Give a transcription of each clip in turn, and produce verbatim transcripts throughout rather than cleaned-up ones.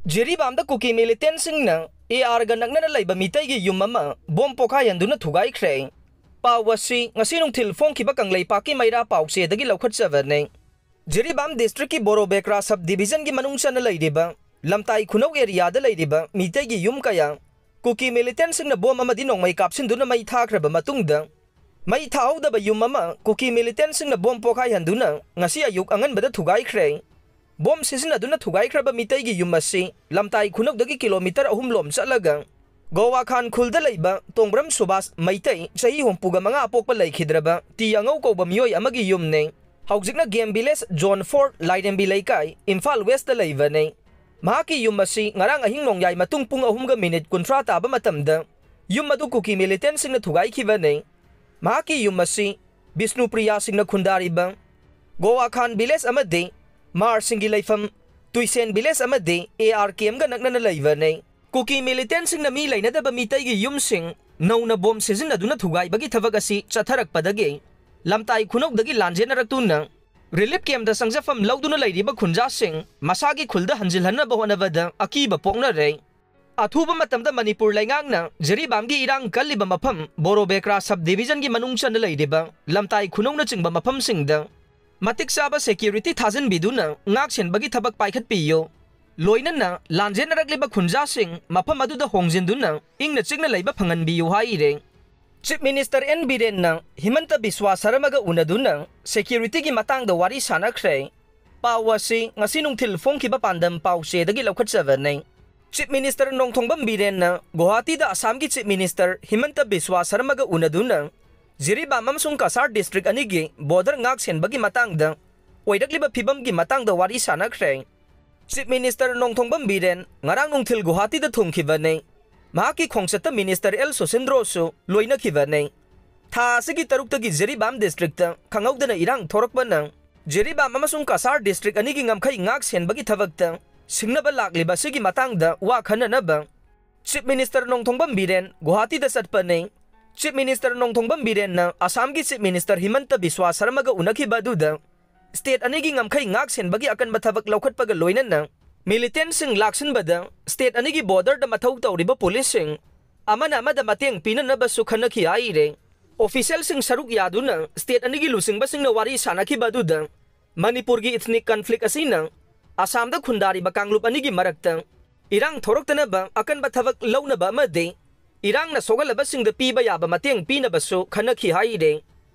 ꯖꯤꯔꯤꯕꯥꯝꯗ ꯀꯨꯀꯤ ꯃꯤꯂꯤꯇꯦꯟꯁꯤꯡꯅ ꯑꯦ ꯑꯥꯔꯒ ꯅꯛꯅꯅ ꯂꯩꯕ ꯃꯤꯇꯩꯒꯤ ꯌꯨꯝ ꯑꯃ ꯕꯣꯝ ꯄꯣꯈꯥꯏꯍꯟꯗꯨꯅ ꯊꯨꯒꯥꯏꯈ꯭ꯔꯦ꯫ ꯄꯥꯎ ꯑꯁꯤ ꯉꯁꯤ ꯅꯨꯡꯊꯤꯜ ꯐꯣꯡꯈꯤꯕ ꯀꯪꯂꯩꯄꯥꯛꯀꯤ ꯃꯩꯔꯥ ꯄꯥꯎꯆꯦꯗꯒꯤ ꯂꯧꯈꯠꯆꯕꯅꯤ꯫ ꯖꯤꯔꯤꯕꯥꯝ ꯗꯤꯁꯇ꯭ꯔꯤꯛꯀꯤ ꯕꯣꯔꯣꯕꯦꯀ꯭ꯔꯥ ꯁꯕ ꯗꯤꯕꯤꯖꯟꯒꯤ ꯃꯅꯨꯡ ꯆꯟꯅ ꯂꯩꯔꯤꯕ ꯂꯝꯇꯥꯏ ꯈꯨꯅꯧ ꯑꯦꯔꯤꯌꯥꯗ ꯂꯩꯔꯤꯕ ꯃꯤꯇꯩꯒꯤ ꯌꯨꯝ ꯀꯌꯥ ꯀꯨꯀꯤ ꯃꯤꯂꯤꯇꯦꯟꯁꯤꯡꯅ ꯕꯣꯝ ꯑꯃꯗꯤ ꯅꯣꯡꯃꯩ ꯀꯥꯞꯁꯤꯟꯗꯨꯅ ꯃꯩ ꯊꯥꯈ꯭ꯔꯕ ꯃꯇꯨꯡꯗ, ꯃꯩ ꯊꯥꯍꯧꯗꯕ ꯌꯨꯝ ꯑꯃ ꯀꯨꯀꯤ ꯃꯤꯂꯤꯇꯦꯟꯁꯤꯡꯅ ꯕꯣꯝ ꯄꯣꯈꯥꯏꯍꯟꯗꯨꯅ ꯉꯁꯤ ꯑꯌꯨꯛ ꯑꯉꯟꯕꯗ ꯊꯨꯒꯥꯏꯈ꯭ꯔꯦ꯫ ꯕꯣꯝ ꯁꯤꯖꯤꯟꯅꯗꯨꯅ ꯊꯨꯒꯥꯏꯈ꯭ꯔꯕ ꯃꯤꯇꯩꯒꯤ ꯌꯨꯝ ꯑꯁꯤ ꯂꯝꯇꯥꯏ ꯈꯨꯅꯧꯗꯒꯤ ꯀꯤꯂꯣꯃꯤꯇꯔ ꯑꯍꯨꯝ ꯂꯣꯝ ꯆꯠꯂꯒ ꯒꯣꯋꯥꯈꯥꯟ ꯈꯨꯜꯗ ꯂꯩꯕ ꯇꯣꯡꯕ꯭ꯔꯝ ꯁꯨꯕꯥꯁ ꯃꯩꯇꯩ, ꯆꯍꯤ ꯍꯨꯝꯐꯨꯒ ꯃꯉꯥ ꯑꯄꯣꯛꯄ, ꯂꯩꯈꯤꯗ꯭ꯔꯕ ꯇꯤ ꯑꯉꯧ ꯀꯧꯕ ꯃꯤꯑꯣꯏ ꯑꯃꯒꯤ ꯌꯨꯝꯅꯤ꯫ ꯍꯧꯖꯤꯛꯅ ꯒꯦꯝ ꯚꯤꯂꯦꯖ ꯖꯣꯟ ꯐꯣꯔ, ꯂꯥꯏꯔꯦꯝꯕꯤ ꯂꯩꯀꯥꯏ, ꯏꯝꯐꯥꯜ ꯋꯦꯁꯇ ꯂꯩꯕꯅꯤ꯫ ꯃꯍꯥꯛꯀꯤ ꯌꯨꯝ ꯑꯁꯤ ꯉꯔꯥꯡ ꯑꯍꯤꯡ ꯅꯣꯡꯌꯥꯏ ꯃꯇꯨꯡ ꯄꯨꯡ ꯑꯍꯨꯝꯒ ꯃꯤꯅꯤꯠ ꯀꯨꯟꯊ꯭ꯔꯥ ꯇꯥꯕ ꯃꯇꯝꯗ ꯌꯨꯝ ꯑꯗꯨ ꯀꯨꯀꯤ ꯃꯤꯂꯤꯇꯦꯟꯁꯤꯡꯅ ꯊꯨꯒꯥꯏꯈꯤꯕꯅꯤ꯫ ꯃꯍꯥꯛꯀꯤ ꯌꯨꯝ ꯑꯁꯤ ꯕꯤꯁꯅꯨꯄ꯭ꯔꯤꯌꯥꯁꯤꯡꯅ ꯈꯨꯟꯗꯥꯔꯤꯕ ꯒꯣꯋꯥꯈꯥꯟ ꯚꯤꯂꯦꯖ ꯑꯃꯗꯤ ꯃꯥꯔꯁꯤꯡꯒꯤ ꯂꯩꯐꯝ ꯇꯨꯏꯁꯦꯟ ꯚꯤꯂꯦꯖ ꯑꯃꯗꯤ ꯑꯦ ꯑꯥꯔ ꯀꯦꯝꯒ ꯅꯛꯅꯅ ꯂꯩꯕꯅꯤ꯫ ꯀꯨꯀꯤ ꯃꯤꯂꯤꯇꯦꯟꯁꯤꯡꯅ ꯃꯤ ꯂꯩꯅꯗꯕ ꯃꯤꯇꯩꯒꯤ ꯌꯨꯝꯁꯤꯡ ꯅꯧꯅ ꯕꯣꯝ ꯁꯤꯖꯤꯟꯅꯗꯨꯅ ꯊꯨꯒꯥꯏꯕꯒꯤ ꯊꯕꯛ ꯑꯁꯤ ꯆꯠꯊꯔꯛꯄꯗꯒꯤ ꯂꯝꯇꯥꯏ ꯈꯨꯅꯧꯗꯒꯤ ꯂꯥꯟꯖꯦꯟꯅꯔꯛꯇꯨꯅ ꯔꯤꯂꯤꯐ ꯀꯦꯝꯗ ꯆꯪꯖꯐꯝ ꯂꯧꯗꯨꯅ ꯂꯩꯔꯤꯕ ꯈꯨꯟꯖꯥꯁꯤꯡ ꯃꯁꯥꯒꯤ ꯈꯨꯜꯗ ꯍꯟꯖꯤꯜꯍꯟꯅꯕ ꯍꯣꯠꯅꯕꯗ ꯑꯀꯤꯕ ꯄꯣꯛꯅꯔꯦ꯫ ꯑꯊꯨꯕ ꯃꯇꯝꯗ ꯃꯅꯤꯄꯨꯔ ꯂꯩꯉꯥꯛꯅ ꯖꯤꯔꯤꯕꯥꯝꯒꯤ ꯏꯔꯥꯡ ꯀꯜꯂꯤꯕ ꯃꯐꯝ ꯕꯣꯔꯣꯕꯦꯀ꯭ꯔꯥ ꯁꯕ ꯗꯤꯕꯤꯖꯟꯒꯤ ꯃꯅꯨꯡ ꯆꯟꯅ ꯂꯩꯔꯤꯕ ꯂꯝꯇꯥꯏ ꯈꯨꯅꯧꯅꯆꯤꯡꯕ ꯃꯐꯝꯁꯤꯡꯗ ꯃꯇꯤꯛ ꯆꯥꯕ ꯁꯦꯀ꯭ꯌꯨꯔꯤꯇꯤ ꯊꯥꯖꯤꯟꯕꯤꯗꯨꯅ ꯉꯥꯛ ꯁꯦꯟꯕꯒꯤ ꯊꯕꯛ ꯄꯥꯏꯈꯠꯄꯤꯌꯨ꯫ ꯂꯣꯏꯅꯅ ꯂꯥꯟꯖꯦꯟꯅꯔꯛꯂꯤꯕ ꯈꯨꯟꯖꯥꯁꯤꯡ ꯃꯐꯝ ꯑꯗꯨꯗ ꯍꯣꯡꯖꯤꯟꯗꯨꯅ ꯏꯪꯅ ꯆꯤꯛꯅ ꯂꯩꯕ ꯐꯪꯍꯟꯕꯤꯌꯨ ꯍꯥꯏꯔꯦ꯫ ꯆꯤꯐ ꯃꯤꯅꯤꯁꯇꯔ ꯑꯦꯟ ꯕꯤꯔꯦꯟꯅ ꯍꯤꯃꯟꯇ ꯕꯤꯁ꯭ꯋꯥ ꯁꯔꯃꯒ ꯎꯅꯗꯨꯅ ꯁꯦꯀ꯭ꯌꯨꯔꯤꯇꯤꯒꯤ ꯃꯇꯥꯡꯗ ꯋꯥꯔꯤ ꯁꯥꯅꯈ꯭ꯔꯦ꯫ ꯄꯥꯎ ꯑꯁꯤ ꯉꯁꯤ ꯅꯨꯡꯊꯤꯜ ꯐꯣꯡꯈꯤꯕ ꯄꯥꯟꯗꯝ ꯄꯥꯎꯆꯦꯗꯒꯤ ꯂꯧꯈꯠꯆꯕꯅꯤ꯫ ꯆꯤꯐ ꯃꯤꯅꯤꯁꯇꯔ ꯅꯣꯡꯊꯣꯡꯕꯝ ꯕꯤꯔꯦꯟꯅ ꯒꯨꯋꯥꯍꯥꯇꯤꯗ ꯑꯁꯥꯝꯒꯤ ꯆꯤꯐ ꯃꯤꯅꯤꯁꯇꯔ ꯍꯤꯃꯟꯇ ꯕꯤꯁ꯭ꯋꯥ ꯁꯔꯃꯒ ꯎꯅꯗꯨꯅ ꯖꯤꯔꯤꯕꯥꯝ ꯑꯃꯁꯨꯡ ꯀꯁꯥꯔ ꯗꯤꯁꯇ꯭ꯔꯤꯛ ꯑꯅꯤꯒꯤ ꯕꯣꯔꯗꯔ ꯉꯥꯛ ꯁꯦꯟꯕꯒꯤ ꯃꯇꯥꯡꯗ ꯑꯣꯏꯔꯛꯂꯤꯕ ꯐꯤꯕꯝꯒꯤ ꯃꯇꯥꯡꯗ ꯋꯥꯔꯤ ꯁꯥꯅꯈ꯭ꯔꯦ꯫ ꯆꯤꯐ ꯃꯤꯅꯤꯁꯇꯔ ꯅꯣꯡꯊꯣꯡꯕꯝ ꯕꯤꯔꯦꯟ ꯉꯔꯥꯡ ꯅꯨꯡꯊꯤꯜ ꯒꯨꯋꯥꯍꯥꯇꯤꯗ ꯊꯨꯡꯈꯤꯕꯅꯤ꯫ ꯃꯍꯥꯛꯀꯤ ꯈꯣꯡꯆꯠꯇ ꯃꯤꯅꯤꯁꯇꯔ ꯑꯦꯜ ꯁꯨꯁꯤꯟꯗ꯭ꯔꯣꯁꯨ ꯂꯣꯏꯅꯈꯤꯕꯅꯤ꯫ ꯊꯥ ꯑꯁꯤꯒꯤ ꯇꯔꯨꯛꯇꯒꯤ ꯖꯤꯔꯤꯕꯥꯝ ꯗꯤꯁꯇ꯭ꯔꯤꯛꯇ ꯈꯪꯍꯧꯗꯅ ꯏꯔꯥꯡ ꯊꯣꯔꯛꯄꯅ ꯖꯤꯔꯤꯕꯥꯝ ꯑꯃꯁꯨꯡ ꯀꯁꯥꯔ ꯗꯤꯁꯇ꯭ꯔꯤꯛ ꯑꯅꯤꯒꯤ ꯉꯝꯈꯩ ꯉꯥꯛ ꯁꯦꯟꯕꯒꯤ ꯊꯕꯛꯇ ꯁꯤꯡꯅꯕ ꯂꯥꯛꯂꯤꯕ ꯑꯁꯤꯒꯤ ꯃꯇꯥꯡꯗ ꯋꯥ ꯈꯟꯅꯅꯕ ꯆꯤꯐ ꯃꯤꯅꯤꯁꯇꯔ ꯅꯣꯡꯊꯣꯡꯕꯝ ꯕꯤꯔꯦꯟ ꯒꯨꯋꯥꯍꯥꯇꯤꯗ ꯆꯠꯄꯅꯤ꯫ ꯆꯤꯐ ꯃꯤꯅꯤꯁꯇꯔ ꯅꯣꯡꯊꯣꯡꯕꯝ ꯕꯤꯔꯦꯟꯅ ꯑꯁꯥꯝꯒꯤ ꯆꯤꯐ ꯃꯤꯅꯤꯁꯇꯔ ꯍꯤꯃꯟꯇ ꯕꯤꯁ꯭ꯋꯥ ꯁꯔꯃꯒ ꯎꯅꯈꯤꯕ ꯑꯗꯨꯗ ꯁ꯭ꯇꯦꯠ ꯑꯅꯤꯒꯤ ꯉꯝꯈꯩ ꯉꯥꯛ ꯁꯦꯟꯕꯒꯤ ꯑꯀꯟꯕ ꯊꯕꯛ ꯂꯧꯈꯠꯄꯒ ꯂꯣꯏꯅꯅ Militantꯁꯤꯡ ꯂꯥꯛꯁꯤꯟꯕꯗ state ꯑꯅꯤꯒꯤ borderꯗ ꯃꯊꯧ ꯇꯧꯔꯤꯕ policeꯁꯤꯡ ꯑꯃꯅ ꯑꯃꯗ ꯃꯇꯦꯡ ꯄꯤꯅꯅꯕꯁꯨ ꯈꯟꯅꯈꯤ ꯍꯥꯏꯔꯦ꯫ Officialꯁꯤꯡ ꯁꯔꯨꯛ ꯌꯥꯗꯨꯅ state ꯑꯅꯤꯒꯤ ꯂꯨꯆꯤꯡꯕꯁꯤꯡꯅ ꯋꯥꯔꯤ ꯁꯥꯟꯅꯈꯤꯕ ꯑꯗꯨꯗ ꯃꯅꯤꯄꯨꯔꯒꯤ ethnic conflict ꯑꯁꯤꯅ ꯑꯁꯥꯝꯗ ꯈꯨꯟꯗꯥꯔꯤꯕ ꯀꯥꯡꯂꯨꯞ ꯑꯅꯤꯒꯤ ꯃꯔꯛꯇ ꯏꯔꯥꯡ ꯊꯣꯔꯛꯇꯅꯕ ꯑꯀꯟꯕ ꯊꯕꯛ ꯂꯧꯅꯕ ꯑꯃꯗꯤ ꯏꯔꯥꯡꯅ ꯁꯣꯛꯍꯜꯂꯕꯁꯤꯡꯗ ꯄꯤꯕ ꯌꯥꯕ ꯃꯇꯦꯡ ꯄꯤꯅꯕꯁꯨ ꯈꯟꯅꯈꯤ ꯍꯥꯏꯔꯦ꯫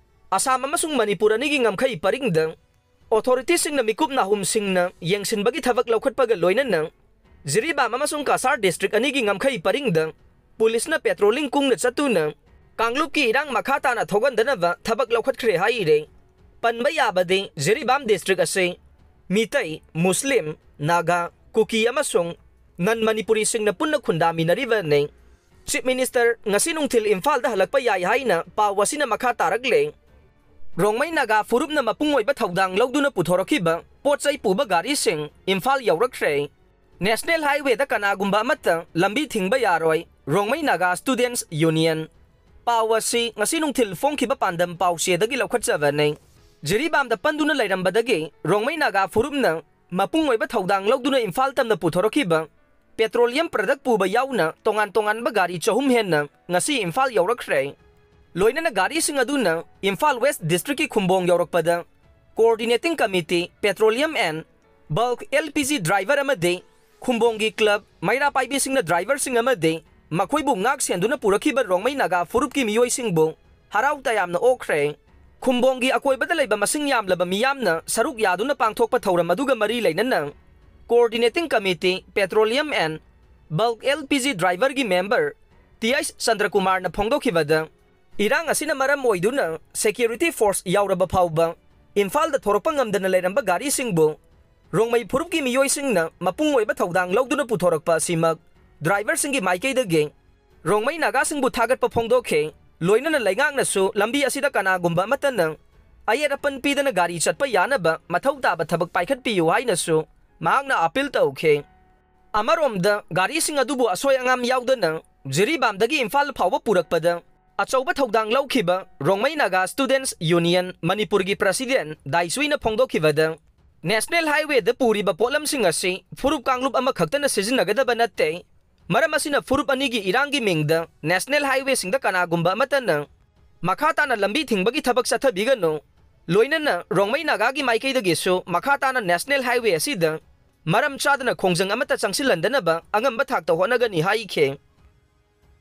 ꯑꯁꯥꯝ ꯑꯃꯁꯨꯡ ꯃꯅꯤꯄꯨꯔ ꯑꯅꯤꯒꯤ ꯉꯝꯈꯩ ꯄꯔꯤꯡꯗ authorityꯁꯤꯡꯅ ꯃꯤꯀꯨꯞ ꯅꯥꯍꯨꯝꯁꯤꯡꯅ ꯌꯦꯡꯁꯤꯟꯕꯒꯤ ꯊꯕꯛ ꯂꯧꯈꯠꯄꯒ ꯂꯣꯏꯅꯅ ꯖꯤꯔꯤꯕꯥꯝ ꯑꯃꯁꯨꯡ ꯀꯁꯥꯔ district ꯑꯅꯤꯒꯤ ꯉꯝꯈꯩ ꯄꯔꯤꯡꯗ policeꯅ patrolling ꯀꯨꯡꯅ ꯆꯠꯇꯨꯅ ꯀꯥꯡꯂꯨꯞꯀꯤ ꯏꯔꯥꯡ ꯃꯈꯥ ꯇꯥꯅ ꯊꯣꯛꯍꯟꯗꯅꯕ ꯊꯕꯛ ꯂꯧꯈꯠꯈ꯭ꯔꯦ ꯍꯥꯏꯔꯦ꯫ ꯄꯟꯕ ꯌꯥꯕꯗꯤ ꯖꯤꯔꯤꯕꯥꯝ district ꯑꯁꯤ ꯃꯤꯇꯩ, ꯃꯨꯁꯂꯤꯝ, ꯅꯥꯒꯥ, ꯀꯨꯀꯤ ꯑꯃꯁꯨꯡ non ꯃꯅꯤꯄꯨꯔꯤꯁꯤꯡꯅ ꯄꯨꯟꯅ ꯈꯨꯟꯗꯥꯃꯤꯟꯅꯔꯤꯕꯅꯤ꯫ Chief Minister ꯉꯁꯤ ꯅꯨꯡꯊꯤꯜ ꯏꯝꯐꯥꯜꯗ ꯍꯜꯂꯛꯄ ꯌꯥꯏ ꯍꯥꯏꯅ ꯄꯥꯎ ꯑꯁꯤꯅ ꯃꯈꯥ ꯇꯥꯔꯛꯂꯦ꯫ ꯔꯣꯡꯃꯩ ꯅꯥꯒꯥ ꯐꯨꯔꯨꯞꯅ ꯃꯄꯨꯡ ꯑꯣꯏꯕ ꯊꯧꯗꯥꯡ ꯂꯧꯗꯨꯅ ꯄꯨꯊꯣꯔꯛꯈꯤꯕ ꯄꯣꯠ ꯆꯩ ꯄꯨꯕ ꯒꯥꯔꯤꯁꯤꯡ ꯏꯝꯐꯥꯜ ꯌꯧꯔꯛꯈ꯭ꯔꯦ꯫ National Highwayꯗ ꯀꯅꯥꯒꯨꯝꯕ ꯑꯃꯠꯇ ꯂꯝꯕꯤ ꯊꯤꯡꯕ ꯌꯥꯔꯣꯏ, ꯔꯣꯡꯃꯩ ꯅꯥꯒꯥ Students Union꯫ ꯄꯥꯎ ꯑꯁꯤ ꯉꯁꯤ ꯅꯨꯡꯊꯤꯜ ꯐꯣꯡꯈꯤꯕ ꯄꯥꯟꯗꯝ ꯄꯥꯎꯆꯦꯗꯒꯤ ꯂꯧꯈꯠꯆꯕꯅꯤ꯫ ꯖꯤꯔꯤꯕꯥꯝꯗ ꯄꯟꯗꯨꯅ ꯂꯩꯔꯝꯕꯗꯒꯤ ꯔꯣꯡꯃꯩ ꯅꯥꯒꯥ ꯐꯨꯔꯨꯞꯅ ꯃꯄꯨꯡ ꯑꯣꯏꯕ ꯊꯧꯗꯥꯡ ꯂꯧꯗꯨꯅ ꯏꯝꯐꯥꯜ ꯇꯝꯅ ꯄꯨꯊꯣꯔꯛꯈꯤꯕ petroleum product ꯄꯨꯕ ꯌꯥꯎꯅ ꯇꯣꯉꯥꯟ ꯇꯣꯉꯥꯟꯕ ꯒꯥꯔꯤ ꯆꯍꯨꯝ ꯍꯦꯟꯅ ꯉꯁꯤ ꯏꯝꯐꯥꯜ ꯌꯧꯔꯛꯈ꯭ꯔꯦ꯫ ꯂꯣꯏꯅꯅ ꯒꯥꯔꯤꯁꯤꯡ ꯑꯗꯨꯅ ꯏꯝꯐꯥꯜ West districtꯀꯤ ꯈꯨꯝꯕꯣꯡ ꯌꯧꯔꯛꯄꯗ Coordinating Committee, Petroleum and Bulk, LPG driver ꯑꯃꯗꯤ ꯈꯨꯝꯕꯣꯡꯒꯤ club, ꯃꯩꯔꯥ ꯄꯥꯏꯕꯤꯁꯤꯡꯅ driverꯁꯤꯡ ꯑꯃꯗꯤ ꯃꯈꯣꯏꯕꯨ ꯉꯥꯛ ꯁꯦꯟꯗꯨꯅ ꯄꯨꯔꯛꯈꯤꯕ ꯔꯣꯡꯃꯩ ꯅꯥꯒꯥ ꯐꯨꯔꯨꯞꯀꯤ ꯃꯤꯑꯣꯏꯁꯤꯡꯕꯨ ꯍꯔꯥꯎ ꯇꯌꯥꯝꯅ ꯑꯣꯛꯈ꯭ꯔꯦ꯫ ꯈꯨꯝꯕꯣꯡꯒꯤ ꯑꯀꯣꯏꯕꯗ ꯂꯩꯕ ꯃꯁꯤꯡ ꯌꯥꯝꯂꯕ ꯃꯤꯌꯥꯝꯅ ꯁꯔꯨꯛ ꯌꯥꯗꯨꯅ ꯄꯥꯡꯊꯣꯛꯄ ꯊꯧꯔꯝ ꯑꯗꯨꯒ ꯃꯔꯤ ꯂꯩꯅꯅ Coordinating Committee, Petroleum and Bulk, LPG driverꯒꯤ member ꯇꯤ ꯑꯩꯆ ꯆꯟꯗ꯭ꯔꯀꯨꯃꯥꯔꯅ ꯐꯣꯡꯗꯣꯛꯈꯤꯕꯗ, ꯏꯔꯥꯡ ꯑꯁꯤꯅ ꯃꯔꯝ ꯑꯣꯏꯗꯨꯅ security force ꯌꯥꯎꯔꯕ ꯐꯥꯎꯕ ꯏꯝꯐꯥꯜꯗ ꯊꯣꯔꯛꯄ ꯉꯝꯗꯅ ꯂꯩꯔꯝꯕ ꯒꯥꯔꯤꯁꯤꯡꯕꯨ ꯔꯣꯡꯃꯩ ꯐꯨꯔꯨꯞꯀꯤ ꯃꯤꯑꯣꯏꯁꯤꯡꯅ ꯃꯄꯨꯡ ꯑꯣꯏꯕ ꯊꯧꯗꯥꯡ ꯂꯧꯗꯨꯅ ꯄꯨꯊꯣꯔꯛꯄ ꯑꯁꯤꯃꯛ driverꯁꯤꯡꯒꯤ ꯃꯥꯏꯀꯩꯗꯒꯤ ꯔꯣꯡꯃꯩ ꯅꯥꯒꯥꯁꯤꯡꯕꯨ ꯊꯥꯒꯠꯄ ꯐꯣꯡꯗꯣꯛꯈꯤ꯫ ꯂꯣꯏꯅꯅ ꯂꯩꯉꯥꯛꯅꯁꯨ ꯂꯝꯕꯤ ꯑꯁꯤꯗ ꯀꯅꯥꯒꯨꯝꯕ ꯑꯃꯠꯇꯅ ꯑꯌꯦꯠ ꯑꯄꯟ ꯄꯤꯗꯅ ꯒꯥꯔꯤ ꯆꯠꯄ ꯌꯥꯅꯕ ꯃꯊꯧ ꯇꯥꯕ ꯊꯕꯛ ꯄꯥꯏꯈꯠꯄꯤꯌꯨ ꯍꯥꯏꯅꯁꯨ ꯃꯍꯥꯛꯅ appeal ꯇꯧꯈꯤ꯫ ꯑꯃꯔꯣꯝꯗ, ꯒꯥꯔꯤꯁꯤꯡ ꯑꯗꯨꯕꯨ ꯑꯁꯣꯏ ꯑꯉꯥꯝ ꯌꯥꯎꯗꯅ ꯖꯤꯔꯤꯕꯥꯝꯗꯒꯤ ꯏꯝꯐꯥꯜ ꯐꯥꯎꯕ ꯄꯨꯔꯛꯄꯗ ꯑꯆꯧꯕ ꯊꯧꯗꯥꯡ ꯂꯧꯈꯤꯕ ꯔꯣꯡꯃꯩ ꯅꯥꯒꯥ Students Union ꯃꯅꯤꯄꯨꯔꯒꯤ president ꯗꯥꯏꯁꯨꯏꯅ ꯐꯣꯡꯗꯣꯛꯈꯤꯕꯗ, ꯅꯦꯁꯅꯦꯜ ꯍꯥꯏꯋꯦꯗ ꯄꯨꯔꯤꯕ ꯄꯣꯠꯂꯝꯁꯤꯡ ꯑꯁꯤ ꯐꯨꯔꯨꯞ ꯀꯥꯡꯂꯨꯞ ꯑꯃꯈꯛꯇꯅ ꯁꯤꯖꯤꯟꯅꯒꯗꯕ ꯅꯠꯇꯦ꯫ ꯃꯔꯝ ꯑꯁꯤꯅ ꯐꯨꯔꯨꯞ ꯑꯅꯤꯒꯤ ꯏꯔꯥꯡꯒꯤ ꯃꯤꯡꯗ ꯅꯦꯁꯅꯦꯜ ꯍꯥꯏꯋꯦꯁꯤꯡꯗ ꯀꯅꯥꯒꯨꯝꯕ ꯑꯃꯠꯇꯅ ꯃꯈꯥ ꯇꯥꯅ ꯂꯝꯕꯤ ꯊꯤꯡꯕꯒꯤ ꯊꯕꯛ ꯆꯠꯊꯕꯤꯒꯅꯨ꯫ ꯂꯣꯏꯅꯅ ꯔꯣꯡꯃꯩ ꯅꯥꯒꯥꯒꯤ ꯃꯥꯏꯀꯩꯗꯒꯤꯁꯨ ꯃꯈꯥ ꯇꯥꯅ ꯅꯦꯁꯅꯦꯜ ꯍꯥꯏꯋꯦ ꯑꯁꯤꯗ ꯃꯔꯝ ꯆꯥꯗꯅ ꯈꯣꯡꯖꯪ ꯑꯃꯠꯇ ꯆꯪꯁꯤꯜꯍꯟꯗꯅꯕ ꯑꯉꯝꯕ ꯊꯥꯛꯇ ꯍꯣꯠꯅꯒꯅꯤ ꯍꯥꯏꯈꯤ꯫